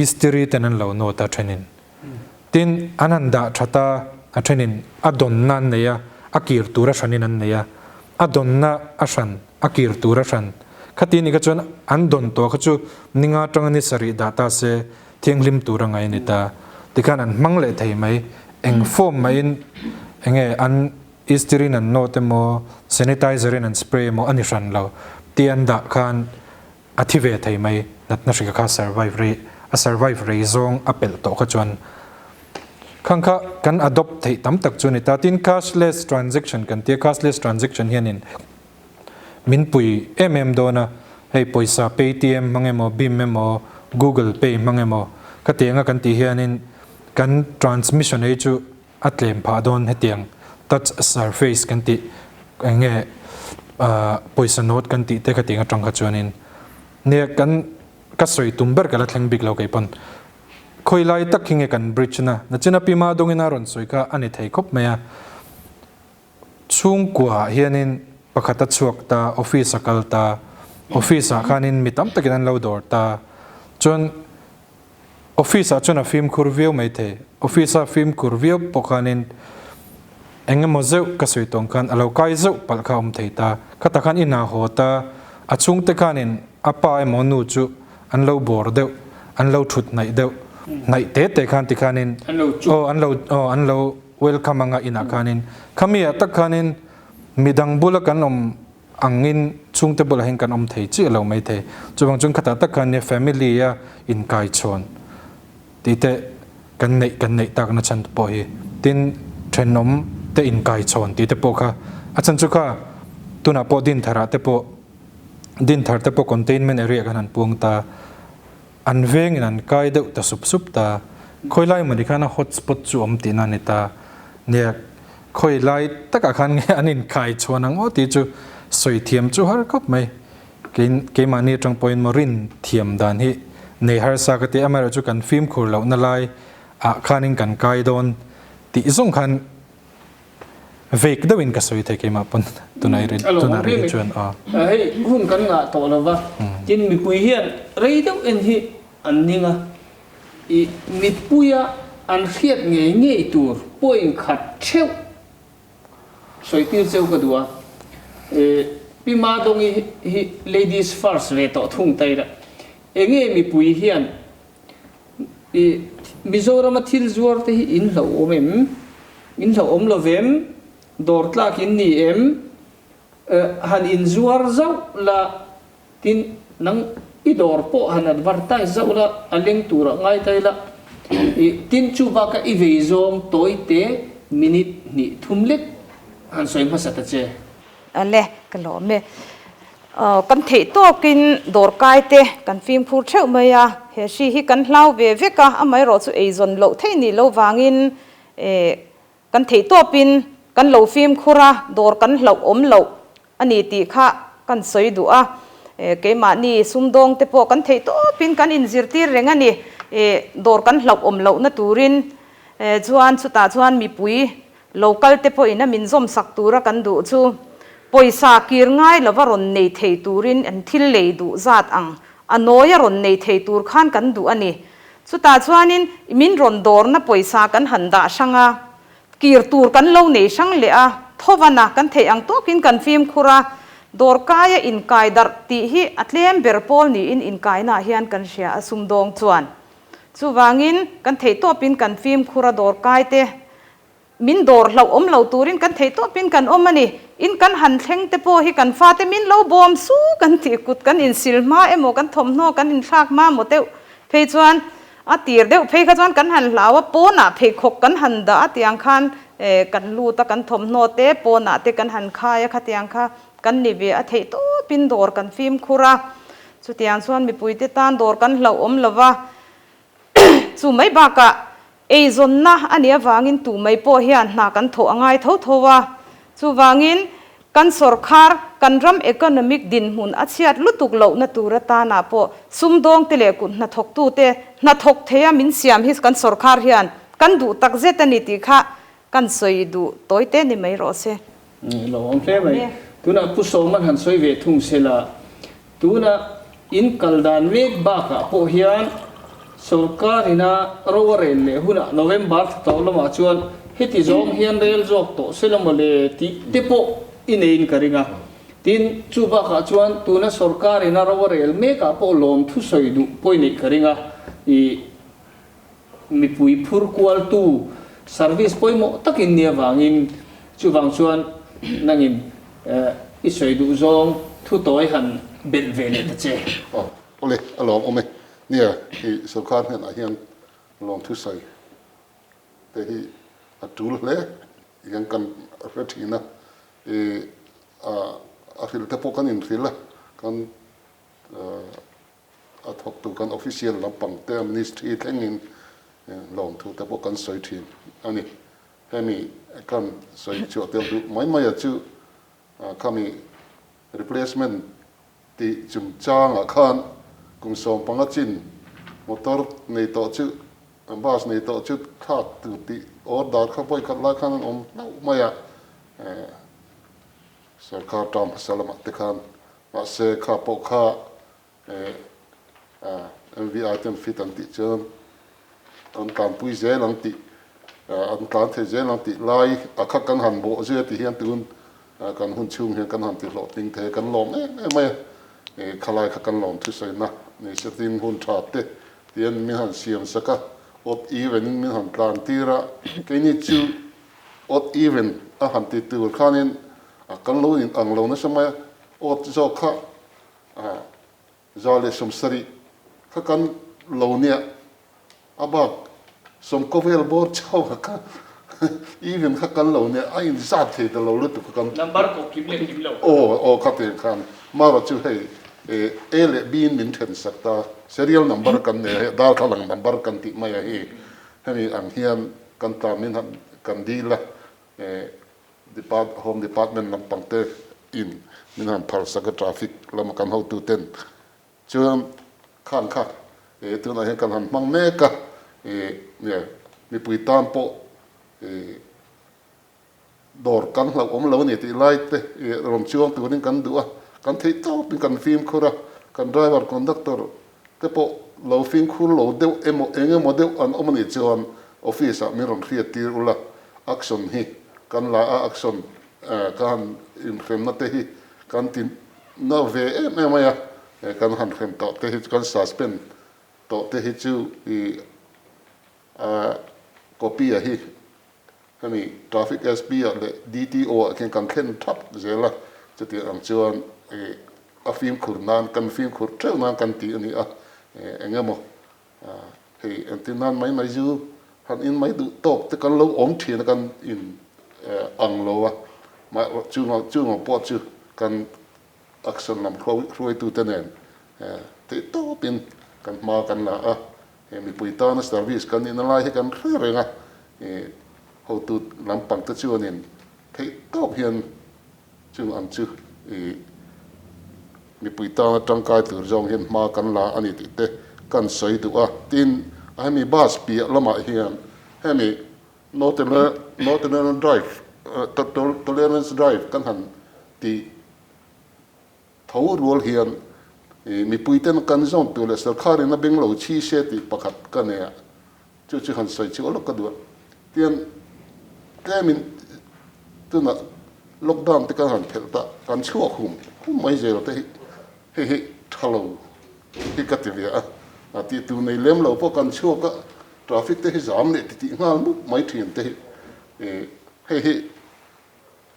istiri ten an lo nawt a thenin tin an han dah that a, a thenin a dawnna an nei a, a kir tur a hranin an nei a, a dawnna a hran a kir tur a hran khati ni kha chuan an dawn tawh kha chu ninga atanga ni sarih dah ta se thianghlim tur a ngai a ni ta tikhan an hmang leh thei mai eng form mahin enge an Istiri in an nawt emaw, sanitizer in an spray emaw a ni hran lo. Ti an dah khan a thi ve thei mai. Natna hrika kha survive rei, a survive rei zawng a pelh tawh kha chuan khang kha kan adopt theih tam tak chu a ni ta. Tin, cashless transaction kan tia, cashless transaction hianin min pui em em dawn a, hei pawisa Paytm hmang emaw, Bhim emaw, Google Pay hmang emaw khatianga kan tih hianin kan transmission ei chu a tlem phah dawn hetiang touch surface kan tih eng nge pawisa note kan tih te khatiang atang kha chuanin nia kan ka sawi tum ber ka la thleng bik lo kei pawn khawi lai tak hi nge kan bridge na nachina pi ma dawngin a rawn sawi kha a ni thei khawp mai a chhungkua ah hianin pakhat a chhuak ta office a kal ta office ah khanin mi tam takin an lo dawr ta chuan Office ah chuan a fimkhur viau mai thei. Office a fimkhur viau pawh khanin eng emaw zeuh ka sawi tawng khan a lo kai zeuh palh kha a awm thei ta. Khatah khan inah haw ta, a chhungte khanin a pa emaw nu chu an lo bawr deuh, an lo thut hnaih deuh, hnaih te te khan tikhanin aw an lo aw an lo welcome anga inah khanin khami ah tak khanin midang bula kan awm angin chhungte bulah hian kan awm thei chiah lo mai thei. Chuvang chuan khatah tak khan nia family a inkaichhawn tih te kan neih kan neih takna chhan te pawh hi tin thenawm te inkaichhawn tih te pawh kha a chhan chu kha tunah pawh Dintharah te pawh Dinthar te pawh containment area khan an puang ta. An vengin an kai deuh ta sup sup ta. Khawi lai mawni khan a hot spot chu awm tihna a ni ta. Nia, khawi lai takah khan nge an inkai chhuan ang aw tih chu sawi thiam chu har khawp mai. Kei keimahni atang pawhin maw rin thiam dan hi nei harsa ka ti. Amaherawhchu kan fimkhur lohna lai ah khanin kan kai dawn tih zawng khan Vague deuhin ka sawi thei keimah pawn tunah i tunah rih hi chuan aw. Hei hun kan ngah tawh lo va, tin mipui hian rei deuh en hi an ning a, i mipuia an hriat ngei ngei tur point khat theuh sawi tir cheu ka duh a, Pi Madongi hi ladies first ve tawh thung ta ila, enge mipui hian I Mizorama thil zuar te hi in hlauhawm em? In hlauhawm lo vem? Dawr tlak in ni em? Han in zuar zauh la, tin nang i dawr pawh han advertise zauh la, a leng turah ngai ta ila. I tin chu bakah i vei zawng tawi te minute hnih thum lek han sawi hmasa ta che. Ale, ka lawm e. Kan theih tawkin dawrkai te kan fimkhur theuh mai a, he hri hi kan hlau ve vek a, amaherawh chu eizawn loh theih nih lo vangin kan theih tawpin kan lo fimkhur a, dawr kan hlauh awm loh a ni tih kha kan sawi duh a, keimahni sumdawng te pawh kan theih tawpin kan inzirtir reng a ni, dawr kan hlauh awm lohna turin chuan chutah chuan mipui Local te pawhin a min zawm sak tura kan duh chu pawisa kir ngai lova rawn nei thei turin an thil lei duh zat ang a nawi a rawn nei thei tur khan kan duh a ni. Chutah chuanin min rawn dawrna pawisa kan han dah hrang a, kir tur kan lo nei hrang leh a, thawvan a kan theih ang tawkin kan fimkhur a. Dawrkaia inkai darh tih hi a tlem ber pawl niin inkainaah hian kan hria a sumdawng chuan. Chuvangin kan theihtawpin kan fimkhur a dawrkaite Min dawr hlauh awm lo turin kan theih tawpin kan awm a ni. In kan han thleng te pawh hi kan fate min lo bawm su kan tih kut kan insil hma emaw kan thawmhnaw kan inthlak hma maw deuh phei chuan a tir deuh phei kha chuan kan han hlau a, pawnah pheikhawk kan han dah a tiang khan kan lut a kan thawmhnaw te pawnah te kan han khai a khatiang kha kan ni ve a theih tawpin dawr kan fimkhur a. Chutiang chuan mipuite tan dawr kan hlauh awm lo va. Chu mai bakah eizawnna a nih avangin tu mai pawh hian hna kan thawh a ngai tho tho a. Chuvangin kan sawrkhar, kan ram economic dinhmun a chhiat lutuk lohna tur atanah pawh sumdawngte leh kut hnathawktute hnathawk theia min siam hi kan sawrkhar hian kan duh tak zet a ni tih kha kan sawi duh tawi te ni mai rawh se. Lo awm hle mai. Tunah Pu Sawman han sawi ve thung se la, tuna in kal dan mek bakah pawh hian sorkar ina ro a rel leh hunah November thla tawh lamah chuan heti zawng hian rel zawk tawh se la mawle tih te pawh i neiin ka ring a. Tin, chu bakah chuan tuna sorkar ina ro a rel mekah pawh lawm thusawi duh pawh i neih ka ring a. I. Mipui phur kualtu service pawimawh takin nia vangin chuvang chuan nangin i sawi duh zawng thu tawi han belh ve leh ta che. Aw awle a lawm awm e. Nia i sorkar hnenah hian lawm thu sawi te hi a tul hle hian kan hre thin a, i a hrilh te pawh kan inhrilh a, kan A thawktu kan official lampang te a ministry thlengin lawmthu te pawh kan sawi thin a ni. Hemi kan sawi chhuah tel duh mai mai a chu khami replacement tih chungchangah khan kum 15 chin motor nei tawh chu bus nei tawh chu thlak tur tih order kha vawi khat lai khan an awm hlauh mai a. Sorkar term hmasa lamah te khan mahse kha pawh kha MVI ten fit an tih chuan an tlanpui zel ang tih an tlan thei zel ang tih lai a kha kan han bawh zui a ti hian tun kan hun chhung hian kan han ti hlawhtling thei a kan lawm em em mai a khalai kha kan lawm thusawi ni se tin hun tha te tian min han siam sak a odd even in min han tlan tir a keini chu Odd even a han ti tur khanin a kan lo in ang lo nasa mai a, odd zawk kha 170 kha kan lo nia, a bak 90 vel bawr chauh a kha even kha kan lo nia, a in zat thei ta lo lutuk kha kan. Number pawh kim leh kim lo. Aw aw kha tiang khan mara chu hei A leh B in min then sak ta, serial number kan nei a hei darthlalang number kan tih mai a hei hemi ang hian Kan tlan in han kan dil a, depart home department lampang te in min han phar sak a traffic lama kan hotu ten chuan khan kha eh tunah hian kan han hmang mek a, eh mipui tan pawh eh Dawr kan hlauh awm lo a ni tih lai te rawn chuang turin kan duh a, kan theih tawpin kan fimkhur a, kan driver conductor te pawh lo fimkhur lo deuh emaw eng emaw deuh an awm a nih chuan office ah min rawn hriat tir ula, action hi kan la a, action ka han inhremna te hi kan ti na ve em em mai a, kan han hrem tawh te hi kan suspend tawh te hi chu i copy a hi Hemi Traffic SP ah leh DTO ah khian kan thlen thap zel a, chutiang ang chuan a fimkhur nan kan fimkhur theuh nan kan ti a ni a, eng emaw hei entir nan mai mai zu han in mai duh tawk te kan lo awm thin a kan in ang lo a, chung ang pawh chu kan action lam hruaitute nen theihtawpin kan hma kan la a. He mipui tana service kan nihna lai hi kan hre reng a, hotu lampang te chuanin theih tawp hian chung ang chu mipui tana tangkai tur zawng hian hma kan la a ni tih te kan sawi duh a. Tin, hemi bus piah lamah hian hemi no tolerance drive, tolerance drive kan han tih Tho rual hian mipuiten kan zawn tur leh sarkharin a beng lo chhi se tih pakhat ka nei a, chu chu han sawi chhuah lawk ka duh a. Tian tlemin tunah Lockdown te kan han phelh ta, kan chhuak hum hum mai zel te hi hei hi tha lo hi ka ti ve a, a tih tur nei lem lo pawh kan chhuak a, traffic te hi zam leh titih nghal mup mai thin te hi hei hi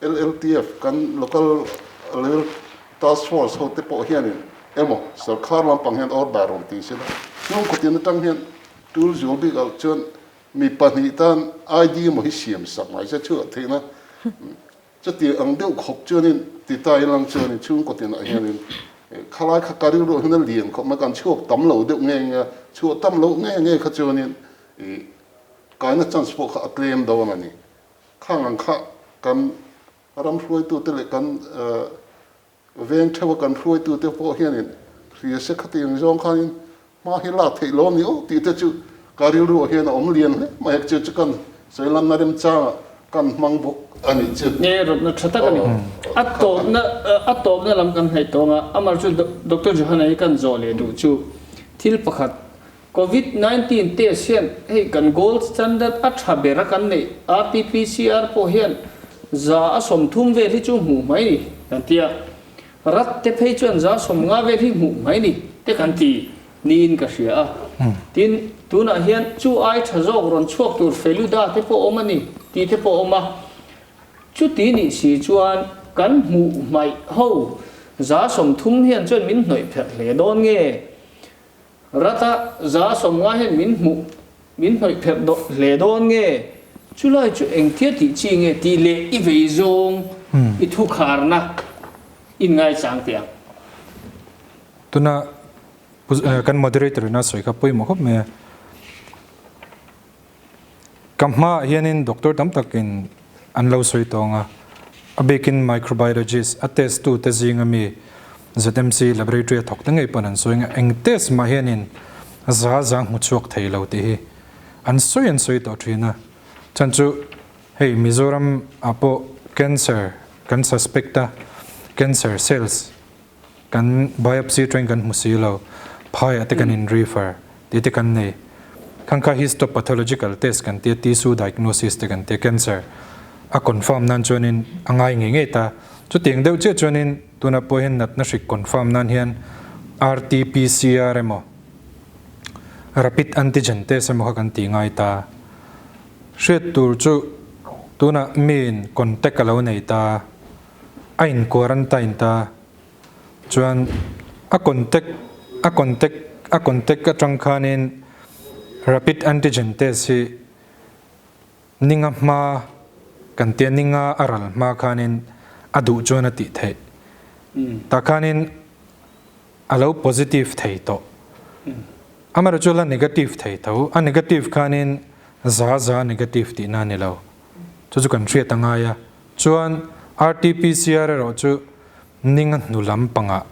LLTF kan Local Level Task Force ho te pawh hianin emaw sarkar lampang hian order rawn ti sela, hnung khawtin atang hian tul zual bik ah chuan Mi pahnih tan ID emaw hi siam sak ngai se chhuah theihna chuti ang deuh khawp chuanin ti ta ilang chuanin chhungkaw tinah hianin khalai kha ka rilruah hian a lian khawp mai kan chhuak tam lo deuh nge nge a, chhuah tam loh nge nge kha chuanin ih kaina chance pawh kha a tlem dawn a ni. Khang ang kha kan ram hruaitute leh kan Veng theuha kan hruaitute pawh hianin hria se khatiang zawng khanin hma hi lak theih lo a ni aw tih te chu ka rilruah hian a awm lian hle mai a, chu chu kan sawi lanna remchangah kan hmang bawk a nih chu. Nge rawtna tha tak a ni. A tawpna a tawpna lam kan hnaih tawng a, amah chu Doctor Johana hi kan zawh leh duh chu thil pakhat Covid 19 test hian hei kan gold standard a tha ber a kan neih RT-PCR pawh hian 30% vel hi chu hmuh mai ni kan ti a, rat te phei chuan 50% vel hi hmuh mai ni te kan ti niin ka hria a. Tin, tunah hian chu ai tha zawk rawn chhuak tur Feluda te pawh awm a ni tih te pawh awm a, chuti nih si chuan kan hmuh hmaih ho 30% hian chuan min hnawih pherh hle dawn nge? Rata 90% hian min hmuh, min hnawih pherh dawh hle dawn nge? Chulai chu engtia tih chi nge tih leh i vei zawng i thu kharna in ngaichang teh ang. Tuna kan moderator ina sawi kha pawimawh khawp mai a. Ka hmaah hianin doctor tam takin an lo sawi tawng a, a bikin microbiologist, a test tute zinga mi ZMC laboratory a thawk te ngei pawn an sawi ang a, eng test mah hianin za za hmu chhuak thei lo tih hi an sawi an sawi tawh thin a. Chhan chu hei Mizoram ah pawh cancer kan suspect a, cancer cells Kan biopsy atangin kan hmu si lo, phaiah te kan in refer tih te kan nei. Khang kha histopathological test kan tia, tissue diagnosis te kan tia, cancer a confirm nan chuanin a ngai ngei ngei ta. Chutiang deuh chiah chuanin tunah pawh hian natna hrik confirm nan hian RT-PCR emaw rapid antigen test emaw kha kan ti ngai ta. Hriat tur chu tunah miin contact a lo nei ta. A in quarantine ta chuan a contact a contact a contact atang khanin rapid antigen test hi ninga hma kan tia ninga a ral hma khanin a duh chuan a tih theih tah khanin a lo positive thei tawh amaherawhchu a la negative thei tho a negative khanin za za negative tihna a ni lo chu chu kan hriat a ngai a. Chuan RT-PCR erawh chu ninga hnu lam pangah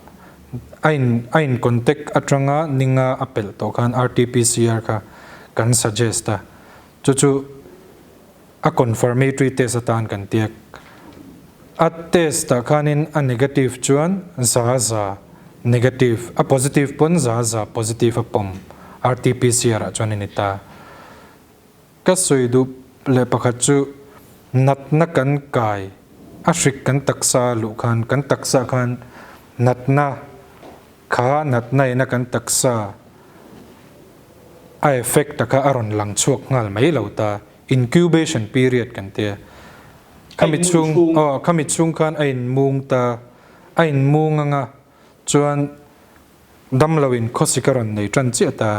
a in a in contact atanga ninga a pelh tawh khan RT-PCR kha kan suggest a, chu chu a confirmatory test atan kan tiak. A test ah khanin a negative chuan za za negative, a positive pawn za za positive a pawm RT-PCR ah chuan a ni ta. Ka sawi duh leh pakhat chu natna kan kai a hrik kan taksa a luh khan kan taksa khan natna kha natna ina kan taksa a effect a kha a rawn lang chhuak nghal mai lo ta incubation period kan tia khami chhung aw khami chhung khan a in mung ta a in mung anga chuan damlo in khawsik a rawn nei tan chiah ta.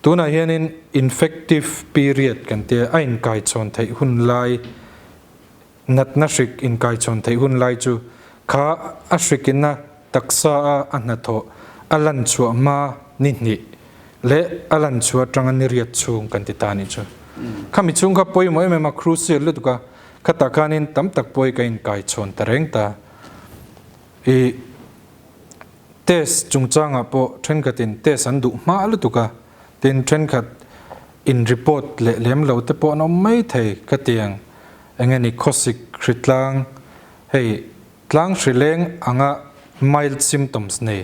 Tunah hianin infective period kan tia a inkaichhawn theih hun lai, natna hrik inkaichhawn theih hun lai chu kha a hrikina taksa a a hnathawh a lan chhuah hma ni hnih leh a lan chhuah atanga ni riat chhung kan ti ta nih chu. Khami chhung kha pawimawh em em a, crucial lutuk a, khatah khanin tam tak pawi ka inkaichhawn ta reng ta. I. Test chungchangah pawh thenkhatin test an duh hma lutuk a, tin thenkhat in report leh lem lo te pawh an awm mai thei ka ti ang. Enge ni khawsik hri tlang, hei tlang hri leng anga mild symptoms nei,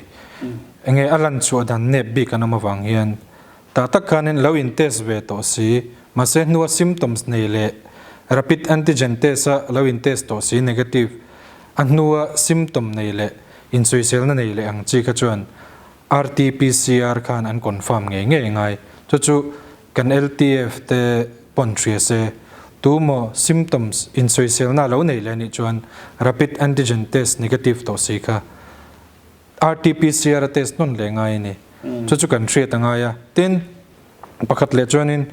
enge a lan chhuah dan nep bik an awm avang hian tah tak khanin lo in test ve tawh si, mahse hnua symptoms nei leh Rapid antigen test a lo in test tawh si negative a hnua symptom nei leh insawiselna nei leh ang chi kha chuan RT-PCR khan an confirm ngei ngei ngai. Chu chu kan LTF te pawn hria se, tu maw symptoms insawiselna a lo nei leh anih chuan rapid antigen test negative tawh si kha RT-PCR a test nawn leh ngai a ni. Chu chu kan hriat a ngai a. Tin, pakhat leh chuanin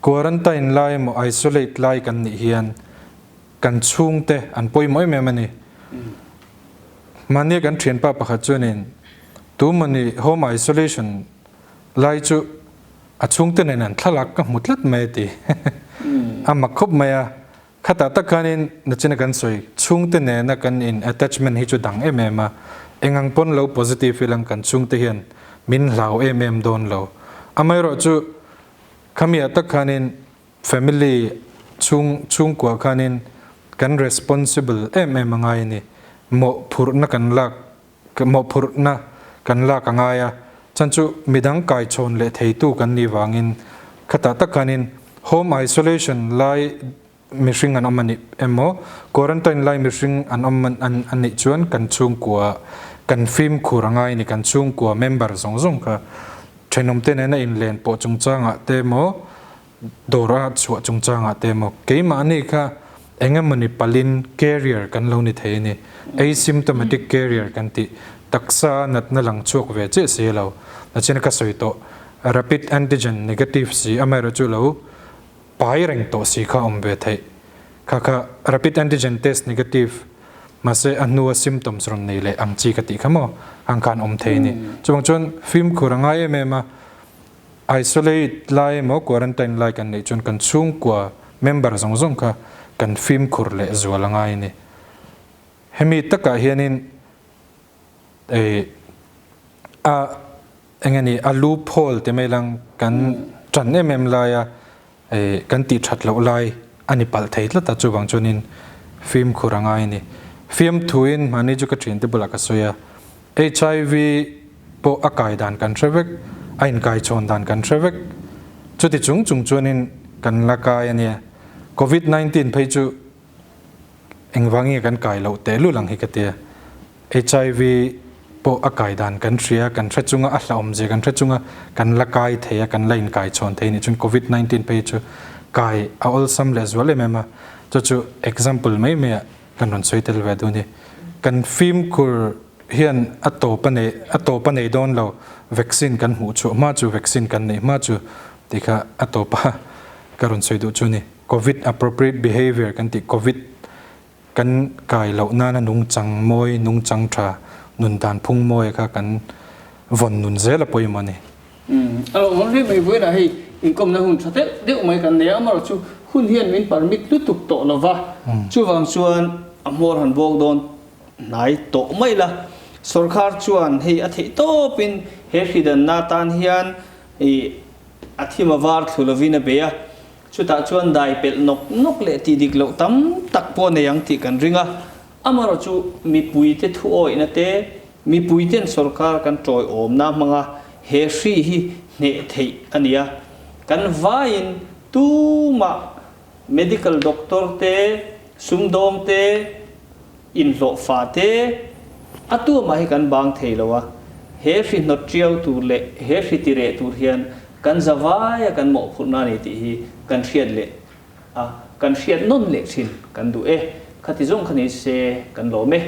quarantine lai emaw isolate lai kan nih hian kan chhungte an pawimawh em em a ni. Mahnia kan thianpa pakhat chuanin tumawni home isolation lai chu a chhungte nen an thlalak ka hmu tlat mai a ti. A mak khawp mai a. Khatah tak khanin nachina kan sawi chhungte nena kan in attachment hi chu dang em em a. Engang pawn lo positive ilang kan chhungte hian min hlau em em dawn lo. Amaherawhchu khamiah tak khanin Family chhung chhungkua khanin kan responsible em em a ngai a ni. Mawhphurhna kan lak mawhphurhna kan lak a ngai a, chan chu midang kaichhawn leh theitu kan nih vangin khatah tak khanin home isolation lai mihring an awm a nih emaw quarantine lai mihring an awm an a nih chuan kan chhungkua kan fimkhur a ngai a ni kan chhungkua member zawng zawng kha thenawmte nena inlen pawh chungchangah te emaw Dawr a chhuah chungchangah te emaw keimahni kha engemawni palin carrier kan lo ni thei a ni. Asymptomatic carrier kan tih taksa natna lang chhuak ve chiah si lo. Nachina ka sawi tawh rapid antigen negative si amaherawh chu lo pai reng tawh si kha awm ve theih. Kha kha rapid antigen test negative mahse a hnua symptoms rawn nei leh ang chi ka tih kha maw ang khan awm thei a ni. Chuvang chuan fimkhur a ngai em em a. Isolate lai emaw quarantine lai kan neih chuan kan chhungkua member zawng zawng kha kan fimkhur leh zual a ngai a ni. Hemi takah hianin ei a eng nge ni a loophole ti mai lang kan tan em em laia ei kan tih that loh lai a ni palh thei tlat a chuvang chuanin fimkhur a ngai a ni. Fiamthuin mahni chu ka thiante bulah ka sawi a, HIV pawh a kai dan kan hre vek, a inkai chhawn dan kan hre vek. Chuti chung chung chuanin kan la kai a nia. Covid 19 phei chu engvangi kan kai loh tehlul ang hi ka tia. HIV pawh a kai dan kan hria, kan hre chunga a hlauhawm zia kan hre chunga kan la kai thei a, kan la inkai chhawn thei a nih chuan Covid 19 phei chu kai a awlsam leh zual em em a. Chu chu example mai mai ah Kan rawn sawi tel ve duh a ni. Kan fimkhur hian a tawp a nei a tawp a nei dawn lo, vaccine kan hmuh chhuah hma chu vaccine kan neih hma chu tih kha a tawp a ka rawn sawi duh chu a ni. Covid appropriate behaviour kan tih covid kan kai loh nana nungchang mawi nungchang tha nun dan phung mawi kha kan vawn nun zel a pawimawh a ni. A lo awm hle mai vawiinah hei inkawmna hun tha deuh deuh mai kan nei a, amaherawhchu chu hun hian min permit lutuk tawh lo va, chuvang chuan a hmawr han bawk dawn hnai tawh mai la, sorkar chuan hei a theih tawpin he hridanna atan hian ih a thim a var thlu lovin a bei a, chutah chuan dai pelh nawk nawk leh tih dik loh tam tak pawh a nei ang tih kan ring a, amaherawhchu mipuite thuawihna te Mipuiten sorkar kan tawiawmna hmanga he hri hi hneh theih a ni a, kan vaiin tumah medical doctor te, sumdawng te, inhlawhfa te a tuamah hi kan bang thei lo a, he hri hnawt tiau tur leh he hri tireh tur hian kan zavaia kan mawhphurhna a ni tih hi kan hriat leh a, kan hriat nawn leh thin kan duh e. Khati zawng kha ni se kan lawm e.